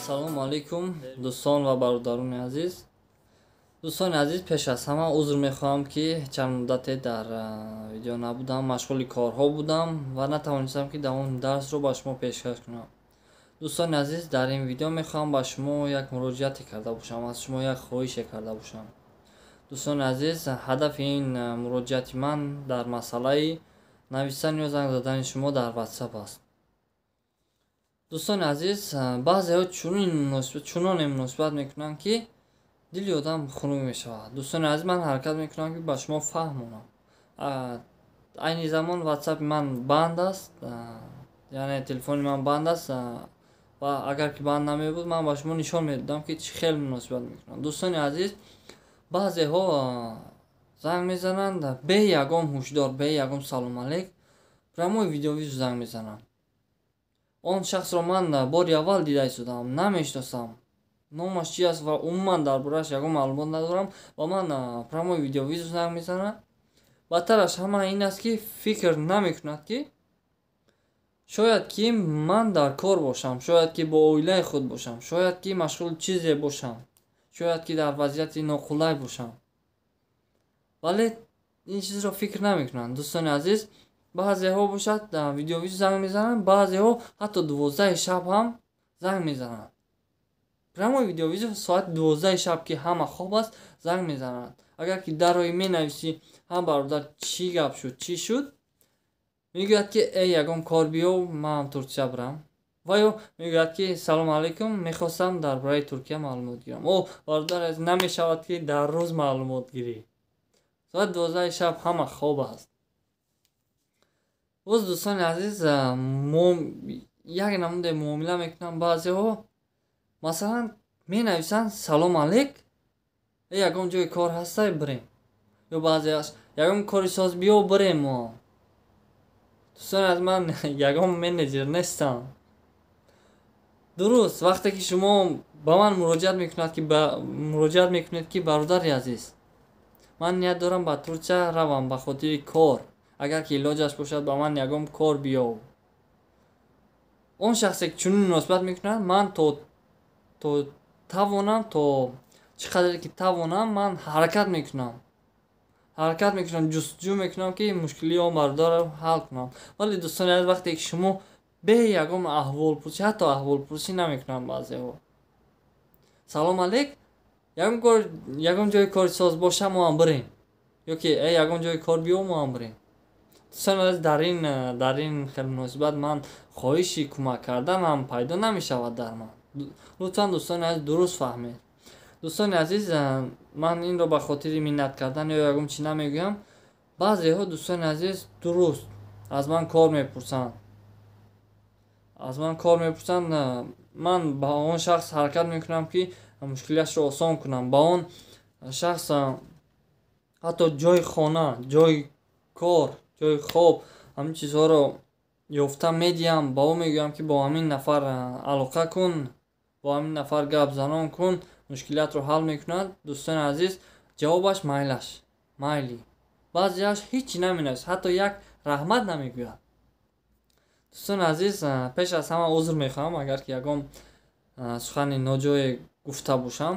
Ассалому алайкум, дӯстон ва бародарони азиз. Дӯстони азиз, пеш аз ҳама узр мехоҳам, ки чанд муддате дар видео набудам, машғули корҳо будам ва натавонистам, ки давоми дарсро ба шумо пешкаш кунам. Дӯстони азиз, дар ин видео мехоҳам ба шумо як муроҷиате карда бошам, аз шумо як хоҳише карда бошам. Дӯстони азиз, ҳадафи ин муроҷиати ман дар масъалаи навистан ё занг задани шумо дар WhatsApp аст. Дӯстони азиз, баъзеҳо чуноне муносибат мекунанд, ки дили одам хунук мешавад. Дӯстони азиз, ман ҳаракат мекунам, ки ба шумо фаҳмонам. Айни замон WhatsApp ман банд аст, яъне телефони ман банд аст, ва агар ки банд намебуд, ман ба шумо нишон медодам, ки чӣ хел муносибат мекунанд. Дӯстони азиз, баъзеҳо занг мезананд бе ягон ҳушдор, бе ягон салом алейк, прямой видеовызов занг мезананд. Он шахсро ман бори аввал дида истодам, намешиносам, номаш чи аст ва умуман дар борааш ягон маълумот надорам ва ман прямой видеовызов занг мезанад. Бадтараш ҳама ин аст, ки фикр намекунад, ки шояд ки ман дар кор бошам, шояд ки бо оилаи худ бошам, шояд ки машғули чизе бошам, шояд ки дар вазъияти ноқулай бошам, вале ин чизро фикр намекунанд. Дӯстони азиз, баъзеҳо бошад, видеовызов занг мезананд, баъзеҳо ҳатто 12-и шаб ҳам занг мезананд. Прямой видеовызов соати 12-и шаб, ки ҳама хоб аст, занг мезананд. Агар ки дарои менависӣ: «Ҳа, бародар, чӣ гап шуд, чӣ шуд?» мегӯяд, ки «Эй, ягон кор биёв, манам Турсия бирам». Ва ё мегӯяд, ки «Салому алайкум, мехостам дар бораи Туркия маълумот гирам». О, бародар, намешавад, ки дар рӯз маълумот гирӣ, соати 12-и шаб ҳама хоб аст. Боз, дӯстони азиз, як намуде муомила мекунанд баъзеҳо. Масалан, менависанд: «Салом алейк, э, ягон ҷои кор ҳастай, бирем». Ё баъзеаш: «Ягон кори соз биё, бирем мо». Дӯстони аз ман ягон менеҷер нестам. Дуруст, вақте ки шумо ба ман муроҷиат мекунад ки муроҷиат мекунед, ки «Бародари азиз, ман ният дорам ба Турсия равам ба хотири кор, агар ки илоҷаш бошад, ба ман ягон кор биёв», он шахсе ки чунин муносибат мекунад, ман то тавонам, то чӣ қадре ки тавонам, ман ҳаракат мекунам, ҷустуҷӯ мекунам, ки мушкилии он бародарро ҳал кунам. Вале, дӯстони азиз, вақте ки шумо бе ягон аҳволпурсӣ, ҳатто аҳволпурсӣ намекунанд баъзеҳо, «Салом алейк, ягон ҷои кори соз боша, мо ҳам бирем» ё ки «Э, ягон ҷои кор биё, мо ҳам бирем», дӯстони азиз, дар ин хел муносибат ман хоҳиши кӯмак кардан ҳам пайдо намешавад дар ман. Лутфан, дӯстони азиз, дуруст фаҳмед. Дӯстони азиз, ман инро ба хотири миннат кардан ё ягон чӣ намегӯям. Баъзеҳо, дӯстони азиз, дуруст, аз ман кор мепурсанд, аз ман кор мепурсанд. Ман ба он шахс ҳаракат мекунам, ки мушкилиашро осон кунам. Ба он шахс ҳатто ҷои хона, ҷои кор, ҷои хоб, ҳамин чизҳоро ёфта медиҳам. Ба ӯ мегӯям, ки бо ҳамин нафар алоқа кун, бо ҳамин нафар гап занон кун, мушкилиятро ҳал мекунад. Дӯстони азиз, ҷавобаш: «Майлаш, майли». Баъзеаш ҳеҷ наменависад, ҳатто як раҳмат намегӯяд. Дӯстони азиз, пеш аз ҳама узр мехоҳам, агар ки ягон сухани ноҷое гуфта бошам,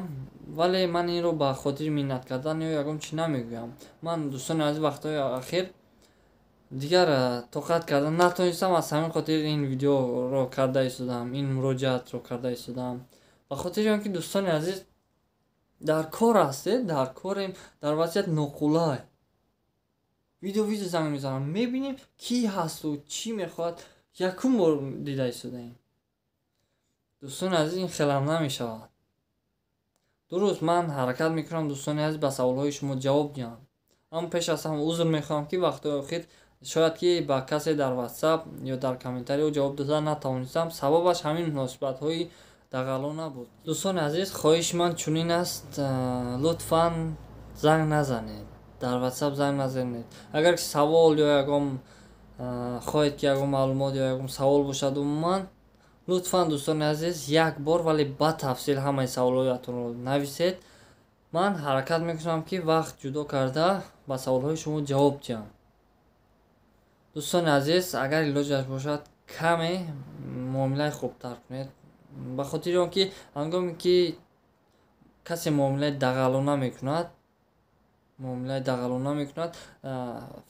вале ман инро ба хотири миннат кардан ё ягон чӣ намегӯям. Ман, дӯстони азиз, вақтҳои ахир дигар тоқат кардан натонистам, аз ҳамин хотир ин видеоро карда истодам, ин муроҷиатро карда истодам, ба хотири он ки, дӯстони азиз, дар кор ҳастед, дар корем, дар вазъият ноқулай видео занг мезанам, мебинем, кӣ ҳасту чӣ мехоҳад, якум бор дида истодаем. Дӯстони азиз, ин хелам намешавад. Дуруст, ман ҳаракат мекунам, дӯстони азиз, ба саволҳои шумо ҷавоб диҳам, аммо пеш аз ҳама узр мехоҳам, ки вақтҳои охир шояд ки ба касе дар WhatsApp ё дар комментариҳо ҷавоб дода натавонистам. Сабабаш ҳамин муносибатҳои дағалона буд. Дӯстони азиз, хоҳиши ман чунин аст: лутфан занг назанед, дар WhatsApp занг назанед. Агар ки савол ё ягон хоҳед, ки ягон маълумот ё ягон савол бошад умуман, лутфан, дӯстони азиз, як бор, вале ба тафсил ҳамаи саволҳоятонро нависед. Ман ҳаракат мекунам, ки вақт ҷудо карда ба саволҳои шумо ҷавоб диҳам. Дӯстони азиз, агар илоҷаш бошад, каме муомилаи хубтар кунед. Ба хотири он ки ҳангоме ки касе муомилаи дағалона мекунад, муомилаи дағалона мекунад,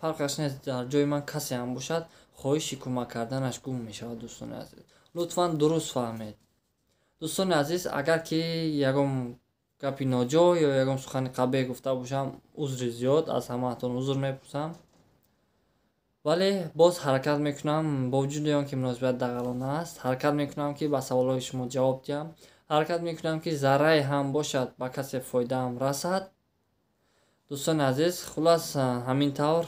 фарқаш нест, дар ҷои ман касе ҳам бошад, хоҳиши кӯмак карданаш гум мешавад. Дӯстони азиз, лутфан дуруст фаҳмед. Дӯстони азиз, агар ки ягон гапи ноҷо ё ягон сухани қабеҳ гуфта бошам, узри зиёд, аз ҳамаатон узр мепурсам. Вале боз ҳаракат мекунам, бо вуҷуди он ки муносибат дағалона аст, ҳаракат мекунам, ки ба саволҳои шумо ҷавоб диҳам, ҳаракат мекунам, ки заррае ҳам бошад, ба касе фоидаам расад. Дӯстони азиз, хулас, ҳамин тавр,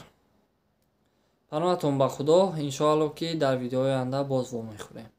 паноҳатон ба Худо. Иншоалло, ки дар видеои оянда боз вомехӯрем.